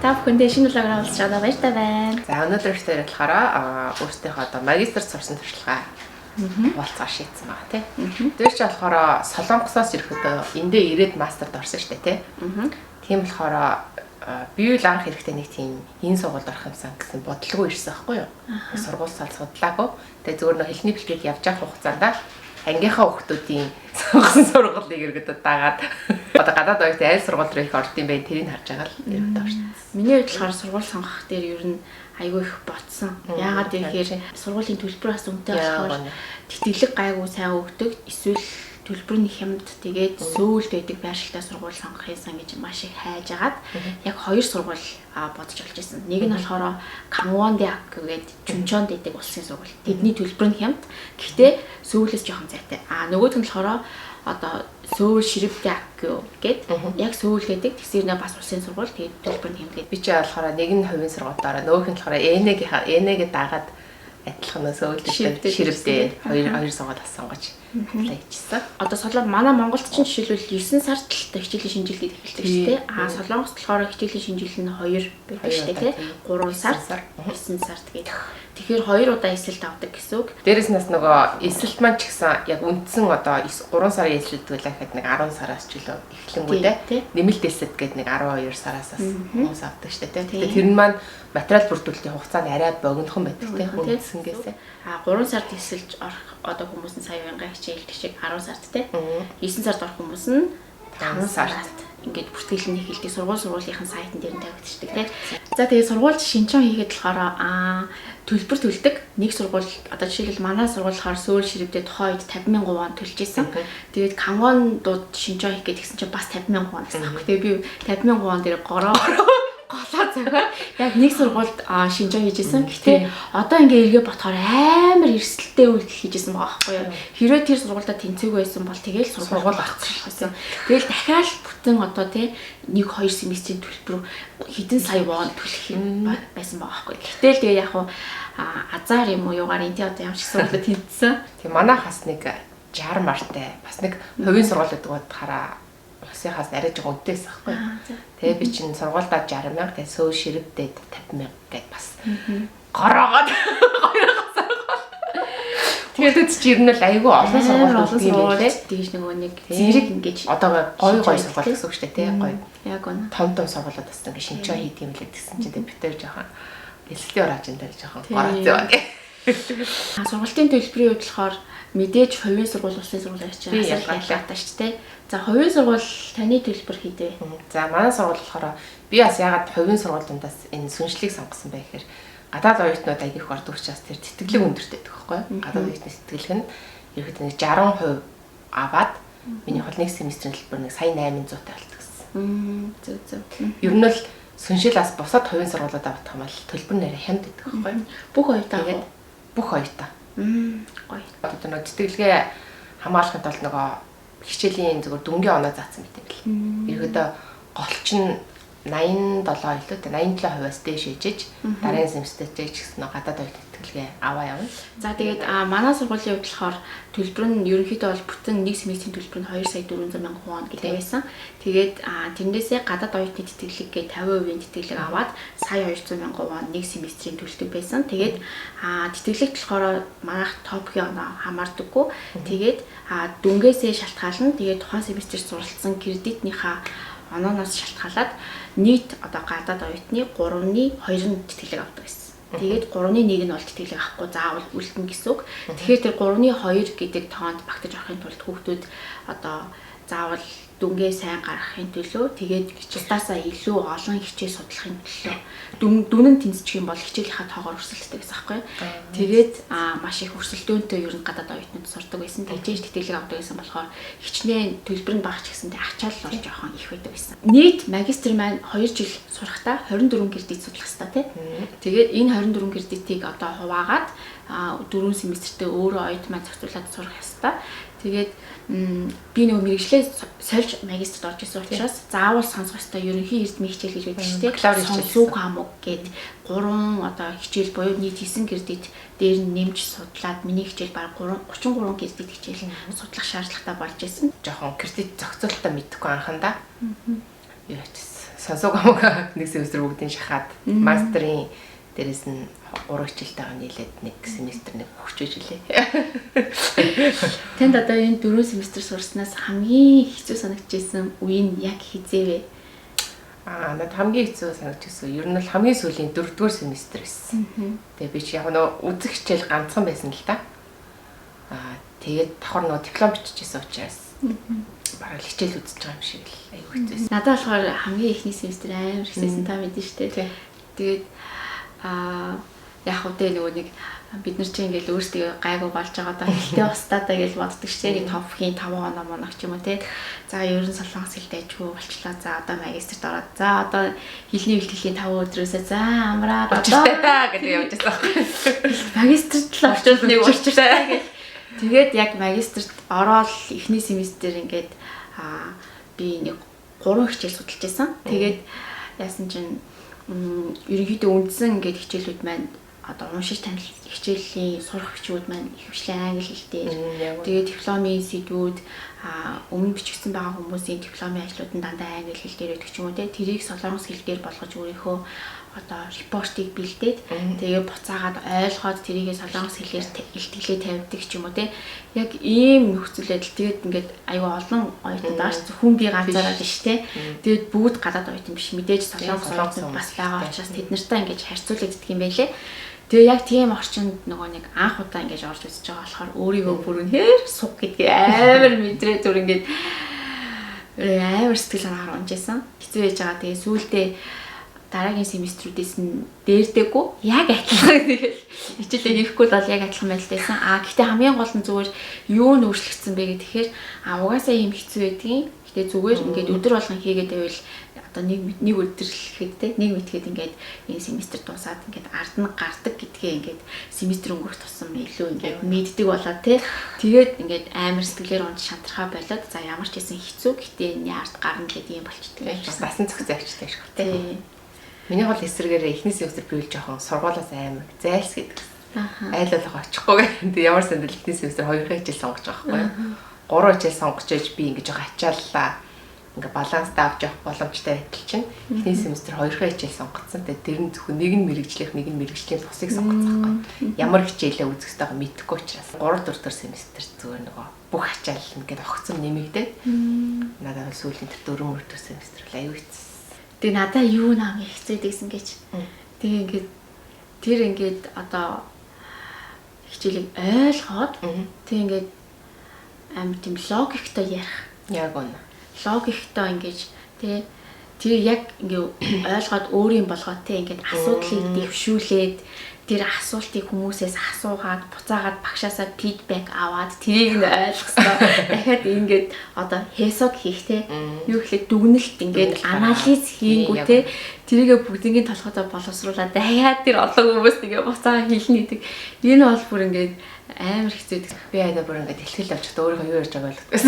Та бүхэндээ шинэ vlog оор уулзч байгаадаа баяртай байна. За, өнөөдөр бид болохоор өөрсдийнхөө одоо магистрт сурсан туршлагаа хуваалцахаар шийдсэн байгаа, тий. Тэр чинь болохоор Солонгосоос ирэхэд эндээ ирээд мастерт орсон шүү дээ, тий. Тийм болохоор би л анх ирэхдээ нэг тийм энэ сургуульд орох юмсан гэсэн бодлого ирсэн байхгүй юу? Сургууль судлаагүй. Тэгээ зүгээр нөх хэлний бэлтгэл явж байгаа хугацаанд ангийнхаа хүүхдүүдийн сонгосон сургуулийг ерөөдөө дагаад одоо гадаад оюутан аль сургууль руу их орд юм бэ, тэрийг харж байгаа л ерөөдөө орсон. Миний хувьд болохоор сургууль сонгох дээр ер нь айгүй их ботсон. Яагаад гэхээр сургуулийн төлбөр бас үнэтэй болохоор тэтгэлэг гайгүй сайн өгдөг, эсвэл төлбөр нь хямд, тэгээд Сөүлд байдаг байршилтай сургууль сонгох юмсан гэж маш их хайж агаад яг хоёр сургууль бодож олж ирсэн. Нэг нь болохоор Кангвон 대학교 гээд Чүнчонд байдаг улсын сургууль. Тэдний төлбөр нь хямд. Гэхдээ Сөүлээс жоохон зайтай. А нөгөөх нь болохоор одоо Сөүл Ширип대학교 гээд яг Сөүл гэдэг тэгсэрнэ бас улсын сургууль, тэгээд төлбөр нь хямд гээд. Би чи болохоор нэг нь хувийн сургуультаараа, нөгөөх нь болохоор ЭНЭ-гээ дагаад адилхан Сөүл Ширипдээ хоёр сургууль бас сонгож apply хийчихсэн. Одоо Солон манай Монголд чинь жишээлбэл 9 сард л хичээлийн шинжилгээд эхэлдэг шүү дээ. А Солонгост болохоор хичээлийн шинжилэл нь 2 байдаг шүү дээ, тий. 3 сард, 9 сард гэдэг. Тэгэхээр 2 удаа эсэлт авдаг гэсэн үг. Дээрээс нь бас нөгөө эсэлт маань ч гэсэн яг үндсэн одоо 3 сарын эсэлт байлаа гэхэд нэг 10 сараас ч илүү эхлэнгүүдээ нэмэлт эсэлт гэдэг нэг 12 сараас бас хүмүүс авдаг шүү дээ, тий. Тэгэхээр тэр нь маань материал бүрдүүлэлтийн хугацаа нь арай богинохон байдаг, тий, үндсэнгээсээ. А 3 сард эсэлж орох одоо хүмүүс нь сая уянга хичээлдэг шиг 10 сард, тий. 9 сард орох хүмүүс нь 5 сард ингээд бүртгэл нь эхэлдэг. Сургуулийнхын сайтн дээр нь тавигдчихдаг, тий. За, тэгээд сургуульд шинжин хийхэд болохоор төлбөр төлдөг. Нэг сургууль одоо жишээлбэл манай сургууль болохоор Сөүл Ширвдээ тухайн үед 50 мянган вон төлж исэн. Тэгээд Кангвондууд шинжин хийх гээд тэгсэн чинь бас 50 мянган вон гэсэн аахгүй. Тэгээд би 50 мянган вон дээр гороо голоо зохиод яг нэг сургуульд шинжин хийжсэн. Гэтэ одоо ингээ эргээ бодохоор амар эрсдэлтэй үйлдэл хийжсэн байгаа байхгүй юу? Хэрвээ тэр сургуультай тэнцээгүй байсан бол тэгэл сургууль байсан. Тэгэл дахиад бүтэн одоо тий 1 2 семестрийн төлбөр хэдэн сая вон төлөх юм байсан байгаа байхгүй. Гэтэл тэгээ яг хуу азар юм уу юугаар энэ тий одоо ямар ч сургуультай тэнцсэн. Тийм, манай хас нэг 60 мартай бас нэг хувийн сургууль гэдэг бодохаараа улсынхаас арай жоохон үнэтэй байсан байхгүй. Тэгээ би чинь сургуульдаа 60 мянга, тэгээ Сөүл Ширвдээд 50 мянга гэд бас гороогоод хоёроо сургууль. Тэгээд чи ер нь л айгүй олон сургууль олон сургууль тэгж нөгөө нэг зэрэг ингэж одоо гоё гоё сургууль гэсэн үг шүү дээ, тий, гоё. Яг үнэ. Том том сургуулиуд бас ингэ шинжээ хийдэг юм лээ гэсэн чинь бид тэр жоохон элсэлтийн ураажин дээр жоохон гороцсон баг. Сургалтын төлбөрийн хувьд болохоор мэдээж хувийн сургууль, улсын сургууль гэж ялгаатай шүү дээ. За, хувийн сургууль таны төлбөр хэд вэ? За, манай сургууль болохоор би бас яагаад хувийн сургууль дундаас энэ сүншлийг сонгосон бэ гэхээр гадаад оюутнууд аяг их ордог учраас тэр тэтгэлэг өндөртэй байдаг байхгүй юу? Гадаад оюутны тэтгэлэг нь ерөөхдөө нэг 60% аваад миний хол нэг семестрийн төлбөр нэг сая 800 таа болдог гэсэн. Зөв зөв. Ер нь л сүншил бас бусад хувийн сургуулиудаа батах юм бол төлбөр нэрээ хямд байдаг байхгүй юу? Бүх оюутан Тэгээд бүх оюутан. Гоё. Одоо нөгөө тэтгэлгээ хамгаалахын тулд нөгөө хичээлийн зөвхөн дүнгийн оноо заасан мэт юм бэл. Ерөөдөө голч нь 87 илүү те 87%-аас дээш ээжэж дараагийн семестрт ч гэсэн гадаад оюутны тэтгэлгээ аваа явна. За, тэгээд манай сургуулийн хувьд болохоор төлбөр нь ерөнхийдөө бол бүтэн нэг семестрийн төлбөр нь 2 сая 400 мянган вон гэдэг байсан. Тэгээд тэрнээсээ гадаад оюутны тэтгэлэг гээ 50% тэтгэлэг аваад сая 200 мянган вон нэг семестрийн төлдөг байсан. Тэгээд тэтгэлэгт болохоор манайх топгийн оноо хамаардаггүй. Тэгээд дүнгээсээ шалтгаална. Тэгээд тухайн семестрт суралцсан кредитнийхаа онооноос шалтгаалаад нийт одоо гадаад оюутны 3-ны 2 нь тэтгэлэг авдаг гэсэн. Тэгээд 3-ны 1 нь бол тэтгэлэг авахгүй заавал үлдэнэ гэсэн үг. Тэгэхээр тэр 3-ны 2 гэдэг тоонд багтаж орохын тулд хүүхдүүд одоо заавал дүнгээ сайн гаргахын төлөө, тэгээд бусдаасаа илүү олон хичээл судлахын төлөө дүн нь тэнцчих юм бол хичээлийнхаа тоогоор өрсөлддөг гэсэн аахгүй. Тэгээд маш их өрсөлдөөнтэй ер нь гадаад оюутнууд сурдаг байсан. Тэгжээж тэтгэлэг авдаг байсан болохоор хичнээн төлбөр нь бага ч гэсэн ачаал бол жоохон их байдаг байсан. Нийт магистр маань 2 жил сурахдаа 24 кредит судлах хэрэгтэй, тий. Тэгээд энэ 24 кредитийг одоо хуваагаад 4 семестртээ өөрөө оюутан маань зохицуулаад сурах ёстой. Тэгээд би нөгөө мэрэгчлээ сольж магистрт орж исэн учраас заавал сонсох ёстой ерөнхий эрдмийн хичээл гэж байдаг шүү дээ. Сонсуу 과목 гээд 3 одоо хичээл буюу нийт 9 кредит дээр нь нэмж судлаад миний хичээл баг 33 кредит хичээл судлах шаардлагатай болж исэн. Жохон кредит зохицуулалтаа мэдэхгүй анхандаа. Юу хийчихсэн. Сонсог амгаа нэг семестр бүгдийн шахаад мастерын дээрээс нь 3 хичээлтэйгээ нийлээд нэг семестр нэг хөгжиж илээ. Танд одоо энэ 4 семестр сурснаас хамгийн хэцүү санагдчихсэн үе нь яг хизээ вэ? Надад хамгийн хэцүү санагдчихсан. Ер нь бол хамгийн сүүлийн 4-р семестр байсан. Тэгээ би чи яг нөө үзэх хичээл ганцхан байсан л да. Тэгээд давхар нөө диплом биччихсэн учраас бараг л хичээл үзэж байгаа юм шиг л аюу хэцүү байсан. Надад болохоор хамгийн эхний семестр амар хэцүүсэн, та мэдэн шүү дээ. Тэгээд яг үгүй нөгөө нэг бид нар чинь ингээл өөрсдөө гайгүй болж байгаа даа хэлтэй устдаа гэж боддог шээ. Нэг TOEFL-ийн 5 оноо моног ч юм уу те. За ер нь солонгос хэлтэй ажгүй болчлаа. За одоо магистрт ороод за одоо хэлний бэлтгэлийн 5 өдрөөсөө за амраад одоо та гэдэг явж байсан байхгүй. Магистрт л орчвол нэг учиртай гэж. Тэгээд яг магистрт ороод эхний семестр ингээд би нэг 3 хичээл судалж байсан. Тэгээд яасан чинь ерөнхийдөө үндсэн ингээд хичээлүүд маань одоо уншиж танил хичээлийн сурах хичээлүүд маань ихэвчлэн англи хэл дээр. Тэгээд дипломын сэдвүүд өмнө бичигдсэн байгаа хүмүүсийн дипломын ажлууд нь дандаа англи хэл дээр байдаг ч юм уу те. Тэрийг солонгос хэл дээр болгож өөрийнхөө одоо репортыг бэлдээд тэгээ буцаагаад ойлгоод тэрийгээ солонгос хэлээр илтгэлээ тавьдаг ч юм уу те. Яг ийм нөхцөл байдал тэгээд ингээд аюу олон оюутнууд байгаа ш. Зөвхөн би ганцаараа биш те. Тэгээд бүгд гадаад оюутан биш. Мэдээж солонгос оюутнууд бас байгаа учраас тэд нартай ингээд харьцуулагддаг юм байлээ. Тэгээ яг тийм орчинд нөгөө нэг анх удаа ингэж орж үзэж байгаа болохоор өөрийгөө бүр үнэхээр суг гэдгийг амар мэдрээ зүр ингээд амар сэтгэл санаагаар унжсэн. Хэцүү байж байгаа. Тэгээ сүүлдээ дараагийн семестрүүдээс нь дээрдэггүй яг адилхан тэгэл хичээлээ хийхгүй бол яг адилхан байдалтай байсан. Гэхдээ хамгийн гол нь зүгээр юу нь өөрчлөгдсөн бэ гэхээр угаасаа ийм хэцүү байдгийн. Гэтэ зүгээр ингээд өдөр болгон хийгээд байвал одоо нэг өдөр л ихэд те нэг мэтгэд ингээд энэ семестр дуусаад ингээд ард нь гардаг гэдгээ ингээд семестр өнгөрөх тусам илүү ингээд мэддэг болоод те. Тэгээд ингээд амар сэтгэлээр унж шантрахаа болоод за ямар ч байсан хэцүү гэтээ энэ ард гарна гэдэг юм болчдөг. Басан зохицоо авчтай шүү те. Миний бол эсрэгээр эхний семестр би л жоохон сургуулиас амар зайлс гэдэг. Айл болгоо очихгүй гэх. Тэг ямар сандал эхний семестр 2 хичээл сонгож байгаа байхгүй юу? 3 хичээл сонгож ээж би ингэж жоохон ачааллаа. Ингээ баланстай авч явах боломжтой байтал чинь эхний семестр 2 хичээл сонгоцсон. Тэгээ тэр нь зөвхөн нэг нь мэрэгжлийнх, нэг нь мэрэгжлийн бусыг сонгоцсон байхгүй. Ямар хичээлээ үзэх ёстойгоо мэдэхгүй учраас 3 4 дахь семестр зүгээр нөгөө бүх ачаал ингээд огцом нэмэгдээд надад бол сүүлийн тэр 4 дэх семестр л аюу хэцүү. Тэгээ надаа юу нам хэцүү гэсэн гэж. Тэгээ ингээд тэр ингээд одоо хичээлийг ойлгоод тэг ингээд амар тийм логиктой ярих. Яг үнэ. Логиктой ингэж тэ тэр яг ингээ ойлгоод өөрийн болгоод тэ ингээд асуудлыг дэвшүүлээд тэр асуултыг хүмүүсээс асуугаад буцаагаад багшаасаа фидбек аваад тэрийг нь ойлгосноо дахиад ингээд одоо хэсог хийх те юу гэхлээр дүгнэлт ингээд анализ хийнгүү те тэрийгэ бүгднийг толгойдоо боловсруулаад дахиад тэр олон хүмүүст ингээд буцаагаа хэлнэ гэдэг энэ бол бүр ингээд амар хэцүү. Би айдаа бүр ингээд ихтгэл авч чадаа өөрийнхөө юу ярьж байгааг ойлгохгүй.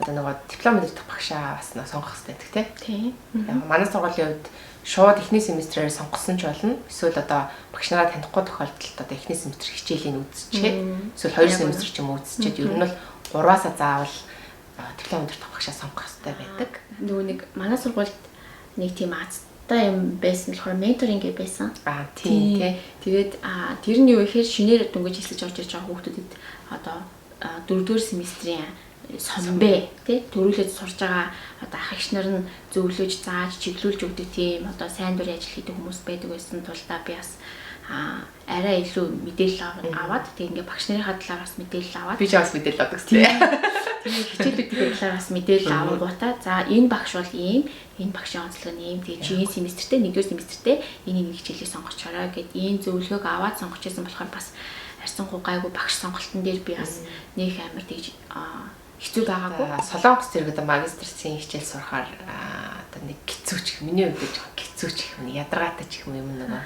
Одоо нөгөө диплом мэддэг багшаа бас сонгох хэрэгтэй гэдэг те. Тийм. Яг манай сургуулийн хувьд шууд эхний семестрээр сонгосон ч болно. Эсвэл одоо багш нараа танихгүй тохиолдолд одоо эхний семестр хичээлийг үзчихээд эсвэл 2 семестр ч юм уу үзчихээд ер нь бол 3-аасаа заавал диплом өндөртөх багшаа сонгох хэрэгтэй байдаг. Нөгөө нэг манай сургуульд нэг тийм азтай юм байсан болохоор менторинг байсан. Тийм тий. Тэгээд тэр нь юу гэхээр шинээр дөнгөж хэлсэж орж ирж байгаа хүүхдүүдэд одоо 4-р семестрийн сомбэ тий төрүүлээд сурж байгаа одоо ах эгч нар нь зөвлөж зааж чиглүүлж өгдөг тийм одоо сайн дурын ажил хийдэг хүмүүс байдаг байсан тул та би бас арай илүү мэдээлэл аваад тэг ингээ багш нарынхаа талаар бас мэдээлэл аваад би ч бас мэдээлэл авдаг гэсэн. Тэгээ хичээлүүдийн талаар бас мэдээлэл авангуудаа за энэ багш бол ийм, энэ багшийн онцлог нь ийм, тэгээ чи энэ семестртээ нэгдүгээр семестртээ энэ нэг хичээлийг сонгочоорой гэд ийм зөвлөгөөг аваад сонгож исэн болохоор бас арьсанхуу гайгүй багш сонголтон дээр би бас нөх амар тэгж хэцүү байгаагүй. Солонгос зэрэг одоо магистрийн хичээл сурахаар одоо нэг хэцүү ч их миний хувьд жоохон хэцүү ч их юм ядаргаатай ч их юм нөгөө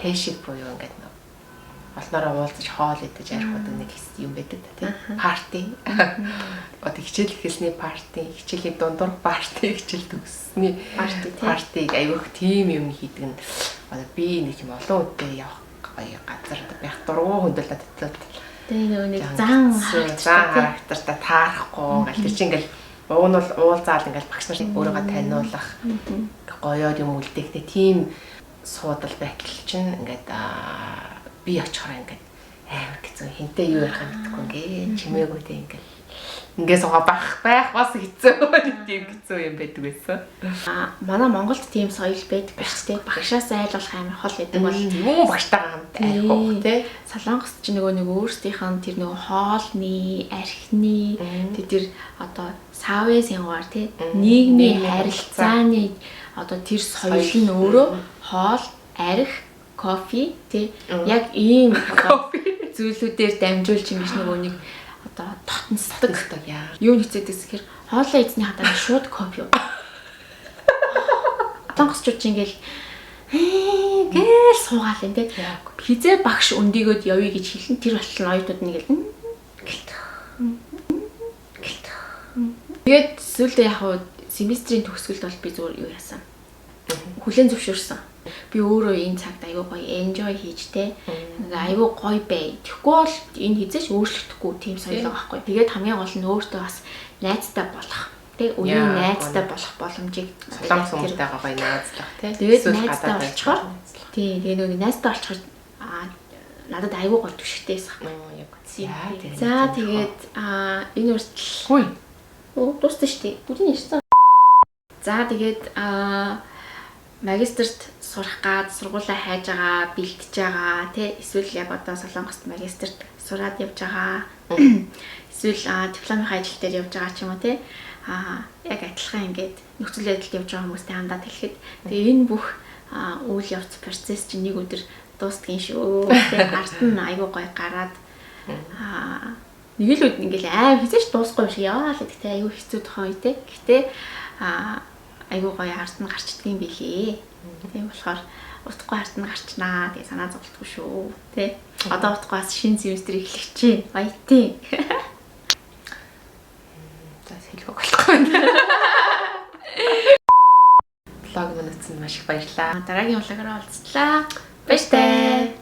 хэшиг буюу ингээд нэг олноороо уулзаж хоол идэж арих нэг юм байдаг та тийм парти. Одоо хичээл эхэлсний парти, хичээлийн дундуур парти, хичээл төгссөний парти тийм партиг айгүйх тийм юм хийдэг нь одоо би нэг юм олон хүнтэй явах газар байх дургуун хүндэл надад. Тэгээ нөгөө нэг зан характертай таарахгүй гал тэр чинь ингээл Уг нь бол уулзаал ингээл багш нар өөрийгөө таниулах гоёор юм үлдээх тийм суудал байтал чинь ингээд би очихоор ингээд амар хэцүү хинтээ юу ярих юм мэдэхгүй ингээд чимээгүй те ингээд ингээ суугаа бах байх бас хэцүү нэг тийм хэцүү юм байдаг байсан. Аа манай Монголд тийм соёл байдаг биш те. Багшаас айл болох амар хол байдаг бол юм багштайгаа хамт арих те. Солонгост ч нөгөө нэг өөрсдийнх нь тэр нөгөө хоолны, архины тэр одоо савэ сянгуар те нийгмийн харилцааны одоо тэр соёл нь өөрөө хоол, арх, кофе те яг ийм зүйлүүдээр дамжуулж юм биш нөгөө нэг одоо дотносдог. Юу нэгцээд гэсэхээр хоолоо эзний хатаа шууд кофе юу. Солонгосчууд чи ингээл гээл суугаал энэ те. Хизээ багш өндийгөөд явъя гэж хэлэн тэр болтол оюутнууд нь ингээл гэлт. Тэгээд сүүлдээ яг хуу семестрийн төгсгөлд бол би зүгээр юу яасан. Хүлээн зөвшөөрсөн. Би өөрөө энэ цагт айгүй гоё enjoy хийж те. Ингээ айгүй гоё бай. Тэгэхгүй бол энэ хизээч өөрчлөгдөхгүй тийм соёл байгаа байхгүй. Тэгээд хамгийн гол нь өөртөө бас найзтай болох. Тэ үеийн найзтай болох боломжийг солонгос хүмүүстэйгээ гоё найзлах те. Тэгээд найзтай болчоор тий тэгээ нөгөө найзтай болчоор надад айгүй гоё түшигтэй байсан. Яг. За тэгээд энэ хүртэл хүй. Дууссан шүү дээ. Бүгдийг ярьсан. За тэгээд магистрт сурах гад сургуулаа хайж байгаа, бэлтэж байгаа, тэ эсвэл яг одоо Солонгост магистрт сураад явж байгаа. Эсвэл дипломын ажил дээр явж байгаа ч юм уу тэ. Яг адилхан ингээд нөхцөл байдалд явж байгаа хүмүүстэй хандаад хэлэхэд тэгээ энэ бүх үйл явц процесс чинь нэг өдөр дуустгийн шүү. Тэ ард нь айгүй гой гараад нэг л үд ингээл аим хизээч дуусахгүй юм шиг яваа л гэдэг тэ айгүй хэцүү тохион үе тэ. Гэтэ айгүй гоё ард нь гарчдгийн билээ. Тийм болохоор утгагүй ард нь гарчнаа. Тэгээ санаа зовлтгүй шүү. Тэ. Одоо утгагүй бас шинэ семестр эхлэх чинь. Баятын. За хэлэх болохгүй. Влог минь үзсэнд маш их баярлалаа. Дараагийн влогоор уулзлаа. Баяртай.